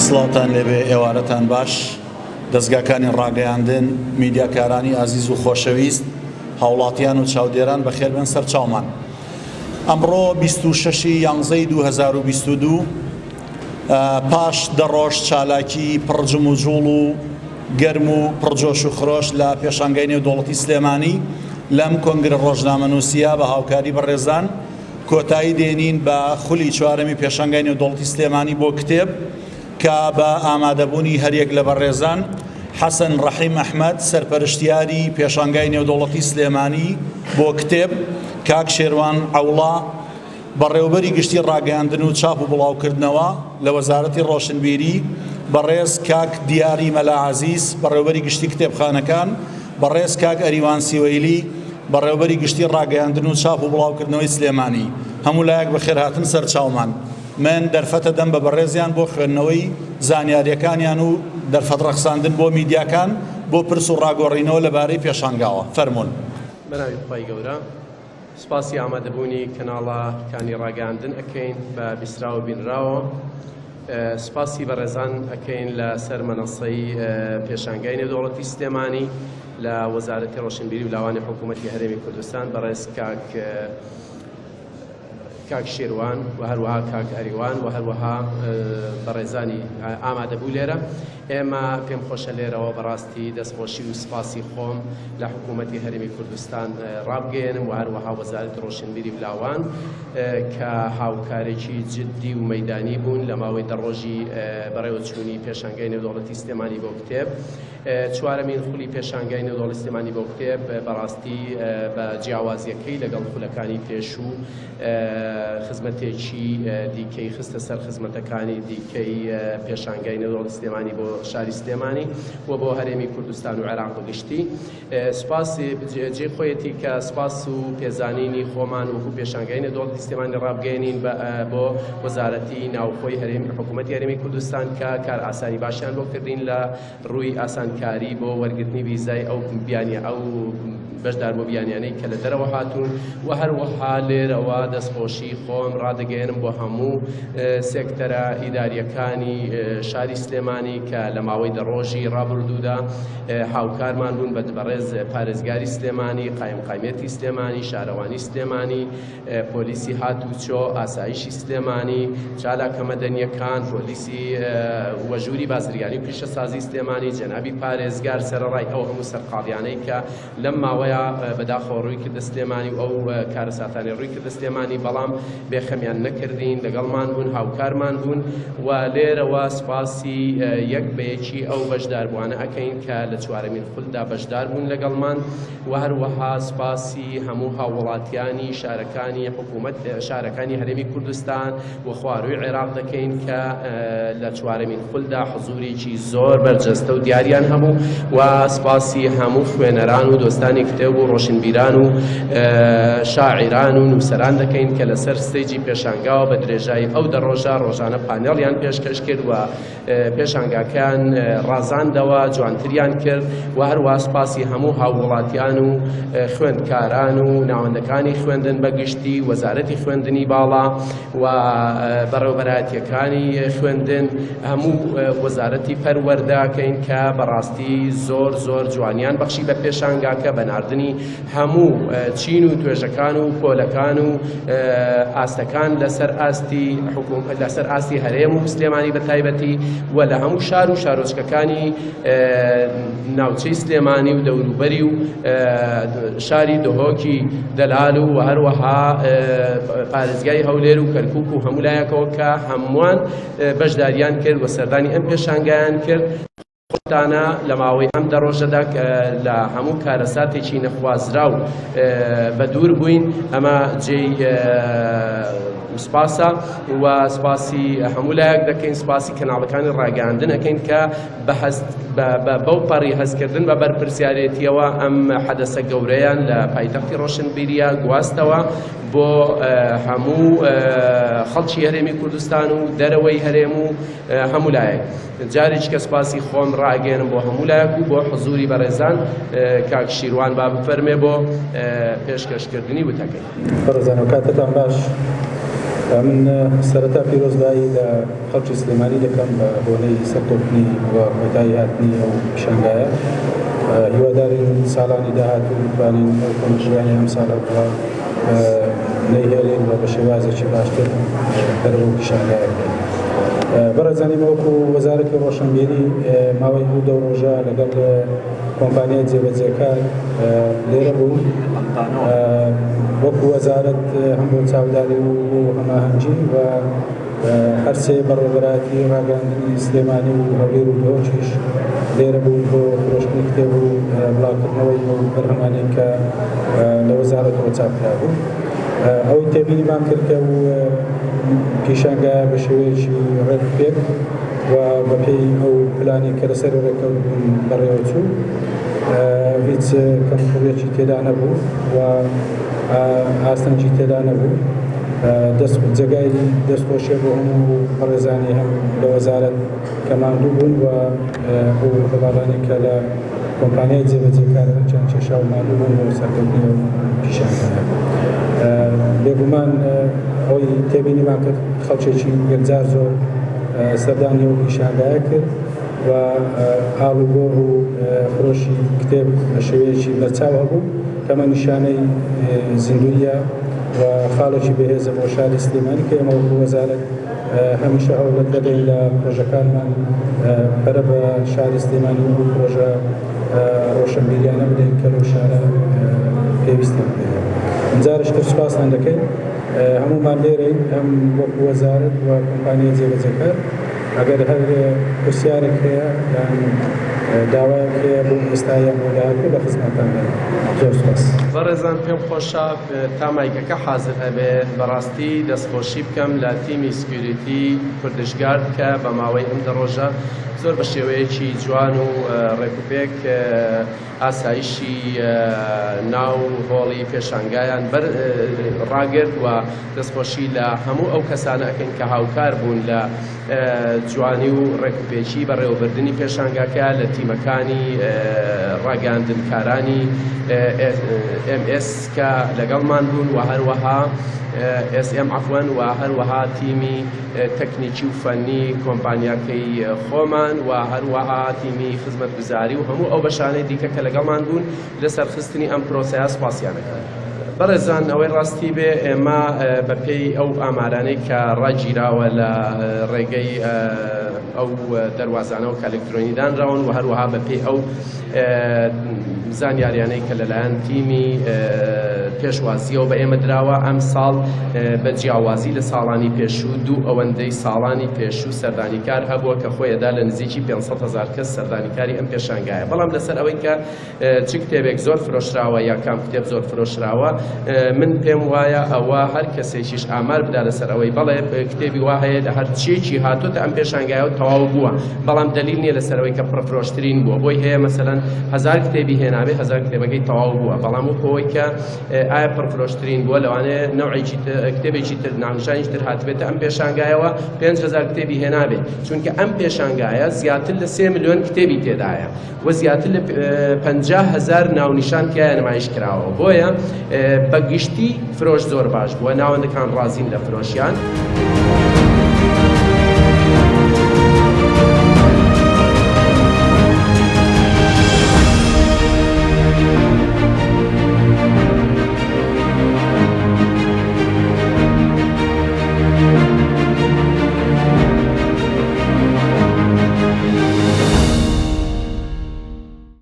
سڵاوتان لێبێ ئێوارەتان باش دەزگاکانی ڕاگەیاندن میدیاکارانی ئازیز و خۆشەویست هاوڵاتیان و چاودێران بەخێربێن سەر چاومان ئەمڕۆ 26 یانزەی 2022 پاش دە ڕۆژ چالاکی پڕ جموجوڵ و گەرم و پڕ جۆش و خرۆش لە پێشانگای نێودەوڵەتی سلێمانی لەم کۆنگرە ڕۆژنامەنووسیە بە هاوکاری بەڕێزان کۆتایی دێنین بە خولی چوارەمی پێشانگای نێودەوڵەتی سلێمانی بۆ کتێب کە بە ئامادەبوونی هەریەک لە بەڕێزان حەسەن ڕەحیم ئەحمەد سەرپەرشتیاری پێشانگای نێودەوڵەتی سلێمانی بۆ کتێب، کاک شێروان عەوڵا بەڕێوەبەری گشتی ڕاگەیاندن و چاپ و بڵاوکردنەوە لە وەزارەتی ڕۆشنبیری، بەڕێز کاک دیاری مەلا عەزیز بەڕێوەبەری گشتی کتێبخانەکان، بەڕێز کاک ئەریوان سیوەیلی بەڕێوەبەری گشتی ڕاگەیاندن و چاپ و بڵاوکردنەوەی سلێمانی. هەموو لایەک بەخێرهاتن سەرچاومان. من دەرفەتە دەم بە بەڕێزیان بۆ خوێندنەوەی زانیارییەکانیان و دەرفەت ڕەخساندن بۆ میدیاکان بۆ پرس و ڕاگۆڕینەوە لەبارەی پێشانگاوە. فەرموون. بەناوی خوای گەورە. سوپاسی ئامادەبوونی کەناڵە کانی ڕاگەیاندن ئەکەین بە بیستراو و بینراوە. سوپاسی بەڕێزان ئەکەین لە سەر مەنەسەی پێشانگای نێودەوڵەتی سلێمانی لە وەزارەتی ڕۆشنبیری و لاوانی حکوومەتی هەرێمی کوردستان بەڕێز کاک کاک شێروان و هەروەها کاک ئەریوان و هەروەها بەڕێزانی ئامادەبوو لێرە. ئێمە پێم خۆشە لێرەوە بەڕاستی دەستخۆشی و سپاسی خۆم لە حکوومەتی هەرێمی کوردستان ڕابگەیەنم و هەروەها وەزارەتی ڕۆشنبیری و لاوان کە هاوکارێکی جددی و مەیدانی بوون لە ماوەی دە ڕۆژی بەڕێوەچوونی پێشانگای نێودەوڵەتی سلێمانی بۆ کتێب. چوارەمین خولی پێشانگای نێودەوڵەتی سلێمانی بۆ کتێب بەڕاستی بە جیاوازیەکەی لەگەڵ خولەکانی پێشوو خزمەتێکی دیکەی خستە سەر خزمەتەکانی دیکەی پێشانگای نێودەوڵەتی سلێمانی بۆ شاری سلێمانی و بۆ هەرێمی کوردستان و عێراق بەگشتی. سپاس جێی خۆیەتی کە سپاس و پێزانینی خۆمان وەکو پێشانگای نێودەوڵەتی سلێمانی ڕابگەیەنین بۆ وەزارەتی ناوخۆی هەرێم حکوومەتی هەرێمی کوردستان کە کارئاسانی باشیان بۆ کردین لە ڕووی ئاسانکاری بۆ وەرگرتنی ڤیزای ئەو بیانیە ئەو بەشداربووە بیانیانەی کە لە دەرەوە هاتوون و هەروەها لێرەوە دەستخۆشی خۆم ڕادەگەیەنم بۆ هەموو سێکتەرە ئیداریەکانی شاری سلێمانی کە لە ماوەی دە ڕۆژی ڕابردوودا هاوکارمان بوون بە بەڕێز پارێزگاری سلێمانی قایمقامیەتی سلێمانی شارەوانی سلێمانی پۆلیسی هاتوچۆ، ئاسایشی سلێمانی، چالاکە مەدەنییەکان، پۆلیسی و ژووری بازرگانی و پیشەسازی سلێمانی، جەنابی پارێزگار سەرەڕای ئەو هەموو سەرقاڵیانەی کە لەم ماوەیە بەداخەوە ڕووی کردە سلێمانی و ئەو کارەساتانەی ڕووی کردە سلێمانی، بەڵام بێخەمیان نەکردین، لەگەڵمان بوون، هاوکارمان بوون و لێرەوە سوپاسی یەک بە یەکی ئەو بەشداربووانە ئەکەین کە لە چوارەمین خولدا بەشدار بوون لەگەڵمان. و هەروەها سوپاسی هەموو هاووڵاتیانی شارەکانی حکوومەت شارەکانی هەرێمی کوردستان و خوارووی عێراق دەکەین کە لە چوارەمین خولدا حزوورێکی زۆر بەرجەستە و دیاریان هەبوو و سوپاسی هەموو خوێنەران و دۆستانی کتێب و ڕۆشنبیران و شاعیران و نووسەران دەکەین کە لەسەر stage ی پێشانگاوە بە درێژایی ئەو دە ڕۆژە ڕۆژانە پانێڵیان پێشکەش کرد و پێشانگاکەیان ڕازاندەوە، جوانتریان کرد و هەروەها سوپاسی هەموو هاووڵاتیان و خوێندکاران و ناوەندەکانی خوێندن بە گشتی، وەزارەتی خوێندنی باڵا و بەڕێوەبەرایەتییەکانی خوێندن، هەموو وەزارەتی پەروەردە کەین کە بەڕاستی زۆر زۆر جوانیان بەخشی بە پێشانگاکە بە ناردنی هەموو چین و توێژەکان و پۆلەکان و ئاستەکان لەسەر ئاستی حکوم لەسەر ئاستی هەرێم و سلێمانی بە تایبەتی و لە هەموو شار و شارۆچکەکانی ناوچەی سلێمانی و دەوروبەری و شاری دهۆکی دەلال و هەروەها پارێزگای هەولێر و کەرکک و هەموو لایەکەوە کە هەمووان بەشداریان کرد و سەردانی ئەم پێشانگایان کرد. خۆشبەختانە لە ماوەی ئەم دە ڕۆژەدا کە لە هەموو کارەساتێکی نەخوازراو بە دوور بووین ئەمە جێی سپاسە و سپاسی هەموو لایەک دەکەین سپاسی کەناڵەکانی ڕاگەاندن ئەەکەین کە بەو پەڕی هەستکردن بە بەرپرسیارێتیەوە ئەم حەدەسە گەورەیان لە پایتەختی ڕۆشنبیریە گواستەوە بۆ هەموو خەڵکی هەرێمی کوردستان و دەرەوەی هەرێم و هەموو لایەک. جارێکی کە سپاسی خۆم ڕائەگەیەنم بۆ هەموو لایەک و بۆ حزوری بەڕێزان کاک شیروان با بفەرمێ بۆ پێشکەشکردنی وتەکەی. بەڕێزان و کاتتان باش. من سەرەتا پیرۆزبایی لە خەڵکی سلێمانی دەکەم بە بۆنەی سەرکەوتنی و کۆتایی هاتنی ئەو پیشانگایە. هیوادارین ساڵانی داهاتوو بتوانین ئەو کەموکوڕیانەی ئەمساڵ هەبووە نەیهێڵین و بە شێوازێکی باشتر پەرە بەو پیشانگایە بدەین. بەڕێزان ئێمە وەکو وەزارەتی ڕۆشنبیری ماوەی ئەو دە ڕۆژە لەگەڵ کۆمپانیای جێبەجێکار لێرە بوون وەکو وەزارەت هەم بۆ چاوداری و بۆ هەماهەنگی و هەرسێ بەڕێوەبەرایەتی ڕاگەیاندنی سلێمانی و هەولێر و دهۆکیش لێرە بوون بۆ فرۆشتنی کتێب و بڵاوکردنەوەی ئەو بەرهەمانەی کە لە وەزارەتەوە چاپ کرابوو. ئەوەی تێبینیمان کرد کە و پیشانگایە بە شێوەیەکی ڕێک و پێک و بەپێی ئەو پلانەی کە لەسەری ڕێککەوت بوون بەڕێوەچوو. هیچ کەموکوڕیەکی تێدا نەبوو و ئاستەنگی تێدا نەبوو. دەست جێگای دەستخۆشیە بۆ هەموو بەڕێزانی هەم لە وەزارەت کە ماندوو بوون و ئەو هەڤاڵانەی کە لە کۆمپانیای جێبەجێکار ئەرکیان کێشا و ماندوو بوون بۆ سەرکەوتنی ئەو پیشانگایە. بێگومان ئەوەی تێبینیمان کرد خەڵکێکی یەکجار زۆر سەردانی ئەو پیشانگایە کرد و ئاڵوگۆڕ و فرۆشی کتێب بە شێوەیەکی بەرچاو هەبوو کەمە نیشانەی زیندوویە و خاڵێکی بەهێزە بۆ شاری سلێمانی کە ئێمە وەکو وەزارەت هەمیشە هەوڵ دەدەین لە پرۆژەکانمان پەرە بە شاری سلێمانی و پرۆژە ڕۆشنبیریانە بدەین کە لەو شارە پێویستیان پێیە. جارێکی تر سوپاستان دەکەین. هەموومان لێرەین هەم وەکو وەزارەت و کۆمپانیای جێبەجێکار. ئەگەر هەر پرسیارێک هەیە یان داوایەک هەیە بۆ ئێستا یان بۆ داهاتوو لە خزمەتتانداین. زۆر سوپاس. بەڕێزان پێم خۆشە تا مایکەکە حازر ئەبێ بەڕاستی دەستخۆشی بکەم لە تیمی security کوردش گارد کە بە ماوەی ئەم دە ڕۆژە زۆر بە شێوەیەکی جوان و ڕێکوپێک ئاسایشی ناو هۆڵی پێشانگایان بەر ڕاگرت و دەستخۆشی لە هەموو ئەو کەسانە ئەکەین کە هاوکار بوون لە جوانی و ڕێکوپێکی بەڕێوەبردنی پێشانگاکە لە تیمەکانی ڕاگەیاندنکارانی ئێم ئێس کە لەگەڵمان بوون و هەروەها ئێس ئێم عەفوەن و هەروەها تیمی تەکنیکی و فەنی کۆمپانیاکەی خۆمان و هەروەها تیمی خزمەتگوزاری و هەموو ئەو بەشانەی دیکە کە لەگەڵمان بوون لە سەرخستنی ئەم پرۆسەیە سوپاسیان ئەکەین. بەڕێزان ئەوەی ڕاستی بێ ئێمە بەپێی ئەو ئامارانەی کە ڕاگیراوە لە ڕێگەی ئەو دەروازانەوە کە ئەلکترۆنی دانراون و هەروەها بەپێی ئەو زانیاریانەی کە لەلایەن تیمی پێشوازیەوە بە ئێمە دراوە ئەم ساڵ بە جیاوازی لە ساڵانی پێشوو دوو ئەوەندەی ساڵانی پێشوو سەردانیکار هەبووە کە خۆیەدا لە نزیکی 500 هزار کەس سەردانیکاری ئەم پێشانگایە بەڵام لەسەر ئەوەی کە چ کتێبێک زۆر فرۆشراوە یا کام کتێب زۆر فرۆشراوە من پێم وایە ئەوە هەر کەسێکیش ئامار بدا لەسەر ئەوەی بەڵێ کتێبی وا هەیە لە هەر چیەکی هاتۆتە ئەم پێشانگایەوە تەواو بووە بەڵام دەلیل نییە لەسەر ئەوەی کە پڕفرۆشترین بووە بۆی هەیە مەسەلەن هەزار کتێبی هێنابێ هەزار کتێبەکەی تەواو بووە بەڵام وەکو ئەوەی کە ئایا پڕفرۆشترین بووە لەوانەیە نەوعێکی کتێبێکی تر ناونیشانێکی تر هاتبێتە ئەم پێشانگایەوە 5000 کتێبی هێنابێ چونکە ئەم پێشانگایە زیاتر لە سێ ملیۆن کتێبی تێدایە و زیاتر لە 50 هەزار ناونیشان تیایا نمایش کراوە بۆیە بە گشتی فرۆش زۆر باش بووە ناوەندەکان ڕازین لە فرۆشیان.